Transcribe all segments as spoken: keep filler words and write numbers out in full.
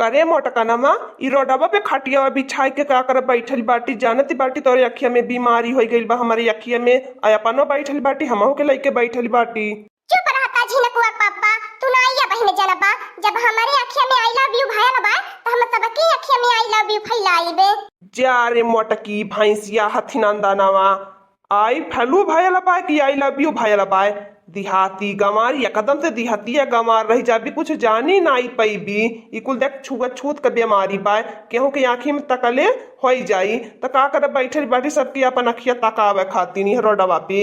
करे मोटकनवा, ई रोडवा पे खटियावा बिछाई के का कर बैठल बाटी? जानत बाटी तोरे अखिया में बीमारी होइ गइल बा, हमरे अखिया में, आ अपनो बैठल बाटी, हमहू के लइके बैठल बाटी। चुप रहता झिनकुआ पापा, तू ना आइया बहिन जनबा, जब हमरे अखिया में I love you भयल बा, त हम सबके अखिया में I love you फैलाइबे। जा रे मोटकी भैंसिया हथिनंदनवा, आई फलू भयल बा कि I love you भयल बा? दिहाती गंवार, एकदम से दिहतिया गंवार रहि जाबी, कुछ जानी नाई पइबी। ई कुल देख छुआछूत क बेमारी बा, केहू के आँखी में तकले होइ जाई, त का करे बैठल बाटी सबके अपन अखिया तकावे खातिर ई रोडवा पे।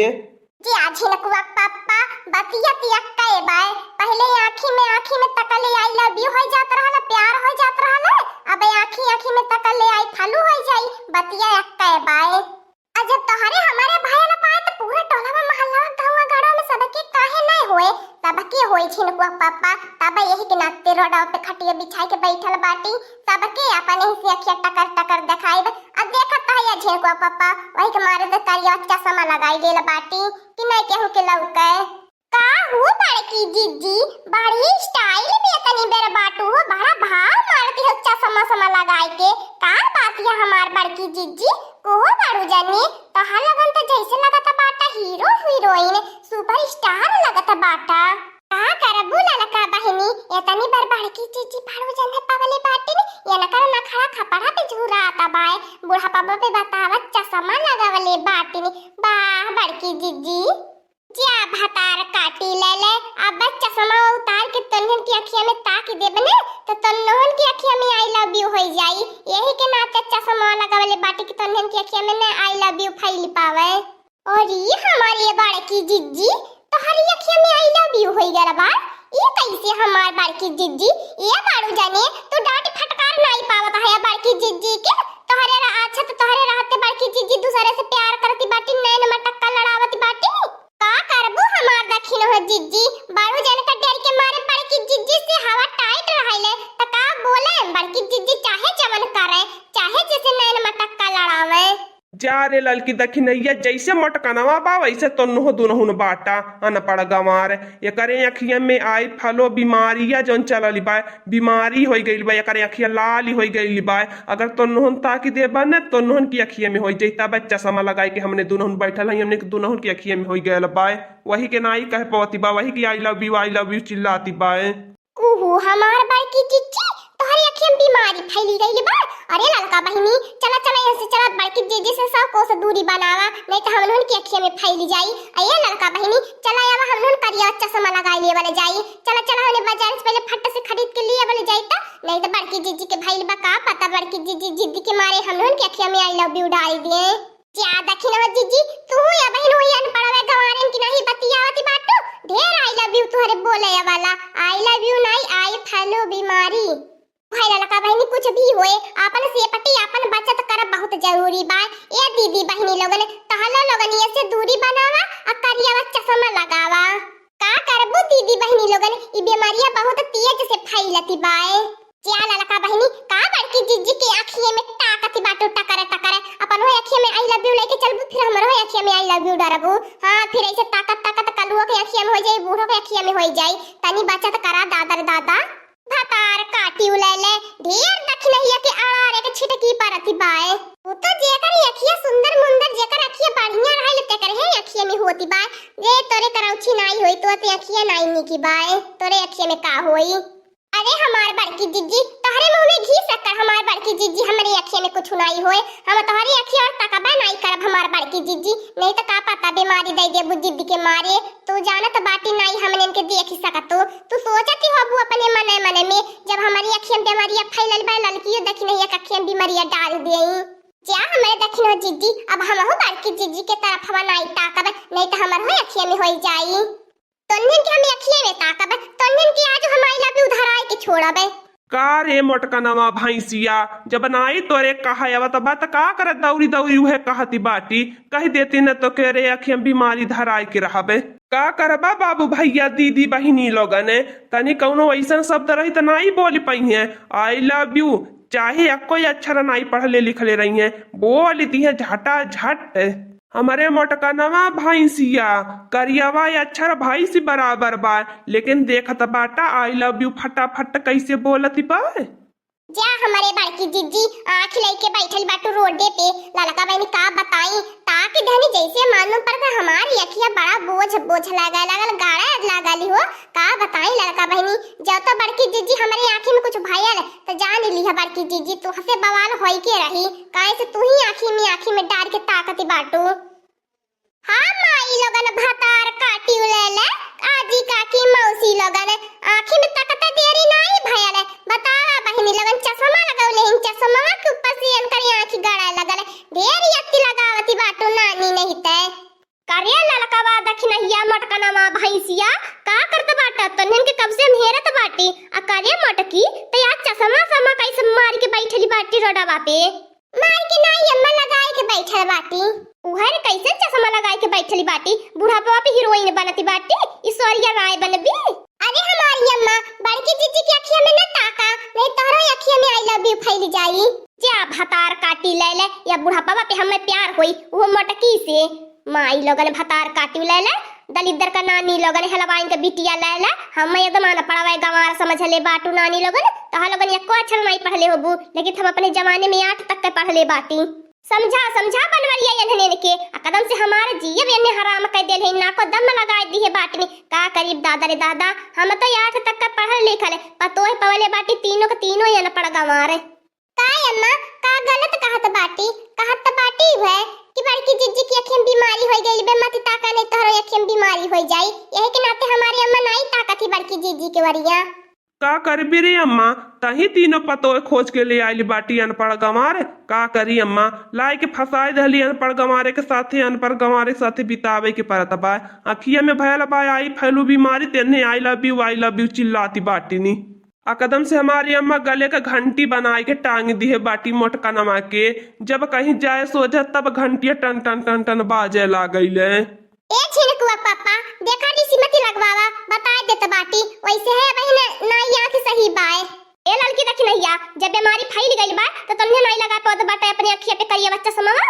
जी आ झिनकुआ पप्पा, बतिया ती अक्के बाय। पहिले आँखी में, आँखी में तकले I love you होइ जात रहल, प्यार होइ जात रहल, अब आँखी, आँखी में तकले I फलू होइ जाई, बतिया अक्के बाय। आ जब तोहरे हमरे भयल पाए त पूरा टोलवा महल्लवा गौवा गढ़वा में सबके काहे नहीं होए, सबके होए झिनकुआ पप्पा। तब यही के नाते रोडवा पे खटिया बिछाई के बैठल बाटी, सबके अपन ही से अखिया टकर टकर देखाइब। आ देखत है या झिनकुआ पप्पा, वही के मारे तो करिया चश्मा लगाई लेल बाटी कि नहीं केहू के लौके। का हो बड़की जिज्जी, बड़ी style में तनी बेर बाटू हो, बड़ा भाव मारती हो चश्मा समा लगाई के। का बात है हमार बड़की जिज्जी, कोहो बारू जनी, तोहार लगन तो जैसे लगत बाटा हीरो हीरोइन, superstar लगत बाटा। का करबू ललका बहिनी, एतनी बार बड़की जिज्जी बारू जने पवले बाटिन, एनकर नखरा खपड़ा पे झुरात बाय, बुढ़ापा पे बतावत चश्मा लगावले बाटिन। वाह बड़की जिज्जी। जा भतार काटी ले ले, अब बस चश्मा उतार के तोन्हन की अखिया में ताक देब ने, तो तोन्हन की अखिया में I love you होई जाई। यही के नाते चश्मा लगावले बाटी कि तोन्हन की अखिया में ने I love you फैल पावे। और ये हमारी ये बड़की जिज्जी, तोहरी अखिया में I love you होई गल बा। ये कैसे हमार बड़की जिज्जी? ये बारू जाने, तू डांट फटकार नाई पावत है बड़की जिज्जी के। तोहरे रह-, अच्छा तो तोहरे रहते बड़की जिज्जी दूसरे से प्यार करती बाटी, नैन मटक्का लड़ावती बाटी। का करबू हमार दखिन हो जिज्जी, बारू जन का डर के मारे बड़की जिज्जी से हवा tight रहले, त का बोले बड़की जिज्जी चाहे जवन करे, चाहे जैसे नैन मटक्का लड़ावे। जा रे ललकी दखिनैया, जैसे मोटकनवा बा वैसे तोन्हो दुनहुन बाटा, अनपढ़ गंवार। एकरे अखिया में I follow बीमारिया जौन चलली बा, बीमारी होइ गइल बा, एकरे अखिया लाल होइ गइल बा। अगर तोन्होन ताकि देबा न, तोन्होन की अखिया में होइ जाई, तब चश्मा लगाई के हमने दुनहुन बैठल हई, हमने के दुनहुन की अखिया में होइ गइल बा। वही के नाई कह पावती बा, वही की I love you, I love you चिल्लाती बा। कुहू हमार बड़की जिज्जी, तोहरे अखिया में बीमारी फैली गइल बा। अरे ललका बहिनी, चला चला यहाँ से चला, बड़की जिज्जी से सौ कोस दूरी बनावा, नहीं तो हमनहुन की अखिया में फैली जाई। अये ललका बहिनी, चला आवा हमनहुन करिया चश्मा लगाई लेवल जाई। चला चला हमने बाजार से पहले फट से खरीद के लिए वाले जाई त, नहीं तो बड़की जिज्जी के भइल बा का पता, बड़की जिज्जी जिद्दी के मारे हमनहुन के अखिया में I love you डाल दिए। जा दखिनवा जिज्जी, तू या बहिन वही अनपढ़वे गंवारन की नहीं बतियावती बाटू, ढेर I love you तुहरे बोले वाला, I love you नहीं, I follow बीमारी। भाई ललका बहिनी कुछ भी होए, आपन सेफ्टी आपन बचत करब बहुत जरूरी बा। ए दीदी बहिनी लोगन, तहलो लोगन ये से दूरी बनावा, आ करियावा चश्मा लगावा। का करबू दीदी बहिनी लोगन, ई बीमारिया बहुत तेज से फैलती बाए। जा ललका बहिनी, का बड़की जिज्जी के अखिए में ताकत बाटू टकर टकर, अपन हो अखिए में I love you लेके चलबू, फिर हमरो हो अखिए में I love you डरबू। हाँ, फिर ऐसे ताकत ताकत कलुओ के अखिए में हो जाई, बूढ़ो के अखिए में हो जाई, तनी बचत करा दादा रे दादा। भतार काटी उलैले, ढेर दखिनहिया के अड़ारे के छिटकी परती बाए। उ तो जेकर अखिया सुंदर मुंदर, जेकर अखिया बढ़िया रहल, तेकर हे अखिया में होती बाए। जे तोरे करौछी नाई होई, तो ते अखिया नाई निकी बाए, तोरे अखिया में का होई? अरे हमार बड़की जिज्जी, तोहरे मुंह में घी शक्कर, हमार बड़की जिज्जी, हमरे अखिया में कुछ नाई होए, हम तोहरे अखिया और तकबा नाई करब, हमार बड़की जिज्जी, नहीं तो का पता बीमारी दे देबू जिद्दी के मारे। तू जानत बाटी नाई हमने इनके देख ही सकतो। तू सोचती होबू अपने मने मने में, जब हमारी अखिया में बीमारिया फैलल बा, ललकियो दखिनहिया के अखिया में बीमारिया डाल देई। जा हमरे दखिनो जिज्जी, अब हमहू बड़की जिज्जी के तरफ हवा नाई ताकब, नहीं तो हमर हो अखिया में होई जाई। तोन्हन के हम अखिए में ताकब, तोन्हन के आज हम I love you धराए के छोड़ब। का रे मोटकनवा भैंसिया, जब नाई तोरे कहा आवत बा त का करत दौरी दौरी उहे कहती बाटी, कह देती न तो के रे अखिया में बीमारी धराए के रहबे। का करबा बाबू भैया दीदी बहिनी लोगन, तनी कौनो ऐसन शब्द रही त नाई बोली पइहे। I love you चाहे अक्को अक्षर नाई पढ़ले लिखले रही है, बोल दिहे झटा झट। हमरे मोटकनवा भैंसिया, करियवा अक्षर भैंस बराबर बा, लेकिन देखत बाटा I love you फटाफट कैसे बोलत बा। जा हमरे बड़की जिज्जी, आँखी लइके बैठल बाटू रोडे पे। ललका बहिनी का बताई, ताकि धनी जैसे मालूम पड़ता हमारी अँखिया बड़ा बोझ बोझ लागे लागल, गाड़ा लागल हो। का बताई ललका बहिनी, जब तो बड़की जिज्जी हमरे आँखी में कुछ भयल त जान लिहा बड़की जिज्जी, तुहसे बवाल होई के रही, काहे से तू ही आँखी में आँखी में डार के ताकत बाटू। हाँ माई लोगन, भतार काटी उलेले, आजी काकी मौसी लोगन, आँखी में तकते देरी नाई भयल। बतावा बहिनी लोगन, चश्मा लगौले हिन, चश्मा के ऊपर से इनकर आँखी गड़े लगल। ढेर यत्ती लगावती बाटू नानी नहीं ते। करे ललकवा दखिनहिया मोटकनवा भैंसिया, का करत बाटा? तन्हन के कब से हम हेरत बाटी। आ करे मोटकी, त आज चश्मा समा कैसे मार के बैठली बाटी रोडवा पे? मार के नाई अम्मा, लगाए के बैठल बाटी। उहर कैसन चश्मा लगाए के बैठली बाटी? बुढ़ापवा पे हीरोइन बनती बाटी, ईश्वरिया राय बनबी। अरे हमारी अम्मा, बड़की जिज्जी के अखिया में न ताका, नहीं तोहरो अखिया में I love you फैल जाई। जे आ भतार काटी लेले, या बुढ़ापवा पे हमें प्यार होई, वो मोटकी से। माई लोगन भतार काटी लेले, दलिद्दर का नानी लोगन हलवाइन के बिटिया लेले, हम एकदम अनपढ़वा गंवार समझले बाटू नानी लोगन, तोहा लोगन एको अक्षर नाई पढ़ले होबू, लेकिन हम अपने जमाने में आठ तक के पढ़ले बाटी। समझा, समझा बनवरिया एन्हन के, आ कदम से हमार जियब एन्हे हराम कर देल है, नाको दम लगाए दिहे बाटनी। का करीब दादा रे दादा, हम तो आठ तक का पढ़ल लिखल है, पतोह पवले बाटी तीनों के तीनों अनपढ़ गंवार। का अम्मा, का गलत कहत बाटी? कहत त बाटी है कि बड़की जिज्जी की अखियन बीमारी होई गइल बे, मत ताका नहीं तोहरो अखियन बीमारी होई जाई। यही के नाते हमारी अम्मा नाई ताकत ही बड़की जिज्जी के वरिया। का करबी रे अम्मा, तही तीनों पतोह खोज के ले आइल बाटी अनपढ़ गंवार। का करी अम्मा, लाए के फंसाए दहली अनपढ़ गंवारे के साथे, अनपढ़ गंवारे के साथे बितावे के परत बा। अखिया में भयल बा I love you बीमारी, तेन्हे I love you, I love you चिल्लाती बाटिनी। आ कदम से हमारी अम्मा गले का घंटी बनाए के टांग दिहे बाटी मोटकनवा के, जब कहीं जाए सोझा तब घंटिया टन टन टन टन बाजे लागइले। ए छिनकुआ पापा, देखा नी, सिमती लगवावा, बताए देत बाटी, वैसे है अबही न, नाई आँख सही बाय। ए ललकी दखिनहिया, जब बीमारी फैल गइल बा, त तन्हे नाई लगा पावत बाटे अपने अखिया पे करिया बच्चा समवा।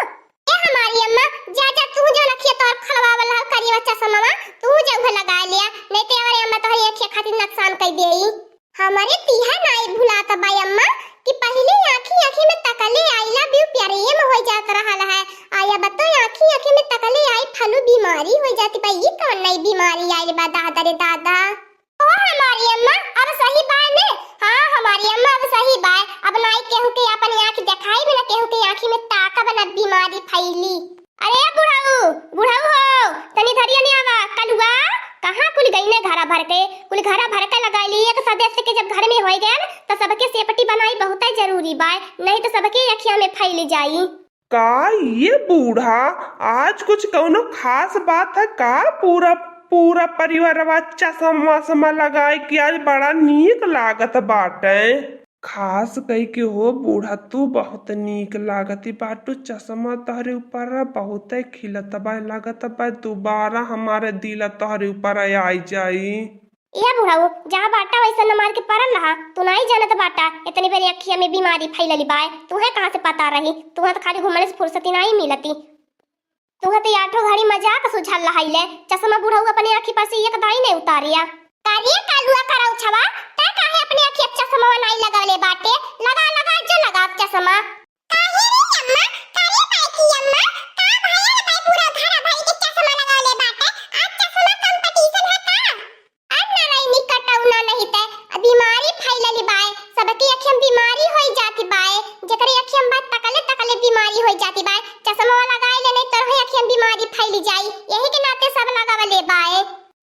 ए हमारी अम्मा, जा, जा, तू जौन अखिया तोहर खलवावल हल करिया बच्चा समवा, तू जौन लगा लिया, नहीं ते हमारी अम्मा तोहरी अखिया खातिर नुकसान कर देई। हमरे तिहा नाई भुलात बा अम्मा कि पहिले आँखी आँखी में तकले I love you प्रेम हो जात रहल है, आ अब तो आँखी आँखी में तकले I love you बीमारी हो जाती बा। ई कौन नई बीमारी आइल बा दादा रे दादा? ओ हमारी अम्मा, अब सही बाय ने? हाँ हमारी अम्मा, अब सही बाय। अब नाई केहू के अपन आँख देखाई भी ना, केहू के आँखी में ताकब ना, बीमारी फैली। अरे बुढ़ऊ, बुढ़ऊ हो, तनी धरिया ने आवा। कलुआ, कहाँ कुल गई ने घरा भर के? कुल घरा भर के लगाई ली। एक सदस्य के जब घर में होई गयल, त सबके सेपटी बनाई बहुते जरूरी बाय, नहीं त सबके अखिया में फैल जाई। का ये बूढ़ा, आज कुछ कौनो खास बात है का? पूरा, पूरा परिवारवा चश्मा वश्मा लगाए के आज बड़ा नीक लागत बाटे। खास कई के हो बूढ़ा, तू बहुत नीक लागती बाटू। चश्मा तोहरे ऊपर बहुते खिलत बा, लागत बा दोबारा हमारे दिल तोहरे ऊपर आई जाई। ए बुढ़ऊ, जहाँ बाटा वैसे न मार के पड़ल रहा, तू नाई जानत बाटा, इतनी बड़ी अखिया में बीमारी फैलली बाय, तुहे कहाँ से पता रही? तुहे तो खाली घूमने से फुर्सती नाई मिलती। तुहे तो आठो घड़ी मजाक सुझाल रहाइले, चश्मा बुढ़ऊ अपने आँखी पर से एक दाई नहीं उतारिया। का रे कालुआ करौछवा, तै काहे अपने आँखी पर चश्मा नाई लगवले बाटे? लगा, लगा, जो लगा चश्मा। काहे रे अम्मा, काहे बड़की अम्मा, का भयल बा पूरा घर भर के चश्मा लगवले बाटे? आज चश्मा competition है का? आ नारायणी कटौना नहीं ते, आ बीमारी फैलली बाय, सबके अखियन बीमारी होई जाती बाय, जेकरे अखियन बा तकले तकले बीमारी होई जाती बाय, चश्मा लगाए ले नहीं तोहरे अखियन बीमारी फैली जाई, यही के नाते सब लगावले बाय।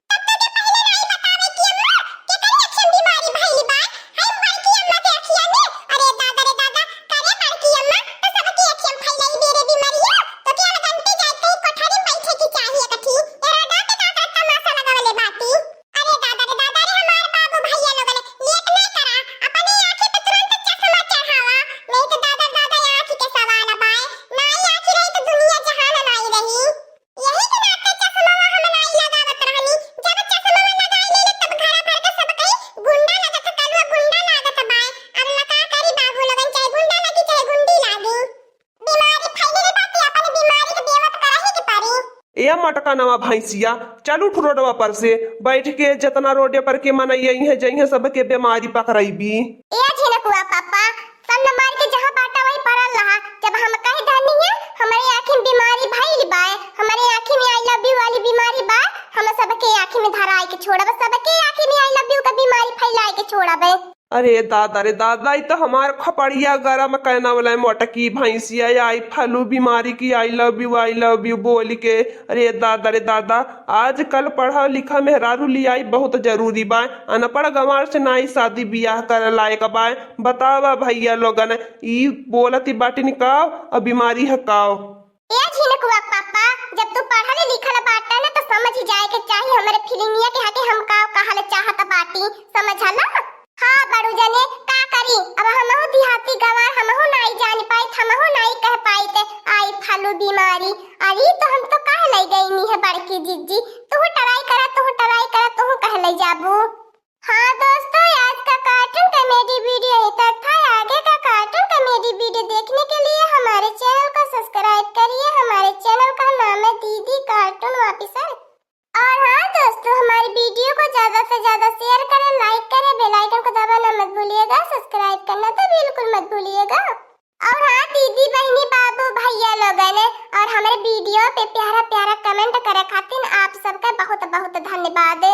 तब तो के पहिले नाई बतावे कि अम्मा, केकरे अखियन बीमारी भइली बाय, हाय बड़की अम्मा के अखियन में, अरे दादा रे दादा, करे बड़की अम्मा, तो सबके अखियन फैलई बेरे बीमारिया, तो के अलगंते जाए के कोठरी में बैठे की चाहिए कथी, ए रोडा पे का का तमाशा लगावले बाटी। अरे दादा रे दादा रे, हमार बाबू भैया लोगन, लेट नहीं करा, अपने आँखें पे तुरंत चश्मा चढ़ावा, नहीं तो दादा दादा आँख के सवाल बाय, नाई आँख रही तो दुनिया जहान नाई रही। यही के नाते चश्मा हम नाई लगावत रहनी, जब चश्मा लगाई लेले तब घरा भर के सब कही गुंडा लागत, कलुआ गुंडा लागत बाय। अब ना का करी बाबू लोगन, चाहे गुंडा लागी चाहे गुंडी लागी। बीमारी फैलल बाटे, अपन बीमारी के बेवत करही के पड़ी। ए मटकनवा भैंसिया, चल उठ रोडवा पर से, बैठ के जतना रोडे पर के मनई अइहें जइहें सबके बीमारी पकड़इबी। ए झिनकुआ पापा, अरे दादा रे दादा, ई तो हमार खपड़िया गरम कहना वाला है, मोटकी भैंसिया आई फलू बीमारी की I love you, I love you बोल के। अरे दादा रे दादा, आजकल पढ़ा लिखा मेहरारू लियाई बहुत जरूरी बा। अनपढ़ गंवार से नाई शादी बियाह करे लायक बा। बतावा भैया लोगन, ई बोलत बाटिन का और बीमारी है का? ए झिनकुआ पापा, जब तू पढ़ल लिखल बाटा न, तो समझ जाए के चाही हमरे फिलिंगिया के हटे हम का कहल चाहत बाटी, समझला? हाँ बड़ू जने, का करी, अब हमहू देहाती गंवार, हमहू नाई जान पाइत, हमहू नाई कह पाइत, आई फलू बीमारी। अरे तो हम तो कह ले गई है बड़की जिज्जी, तू ट्राई करा, तू ट्राई करा, तू कह ले जाबू। हाँ दोस्तों, आज का कार्टून कॉमेडी वीडियो यहीं तक था। आगे का कार्टून कॉमेडी वीडियो देखने के लिए हमारे चैनल को सब्सक्राइब करिए। हमारे चैनल का नाम है दीदी कार्टून ऑफिसर। और हाँ दोस्तों, हमारी वीडियो को ज्यादा से ज्यादा शेयर करें, लाइक करें, बेल आइकन को दबाना मत भूलिएगा, सब्सक्राइब करना तो बिल्कुल मत भूलिएगा। और हाँ दीदी, बहनी, बाबू, भैया लोगन, और हमारे वीडियो पे प्यारा प्यारा कमेंट करे खातिर आप सबका बहुत बहुत धन्यवाद।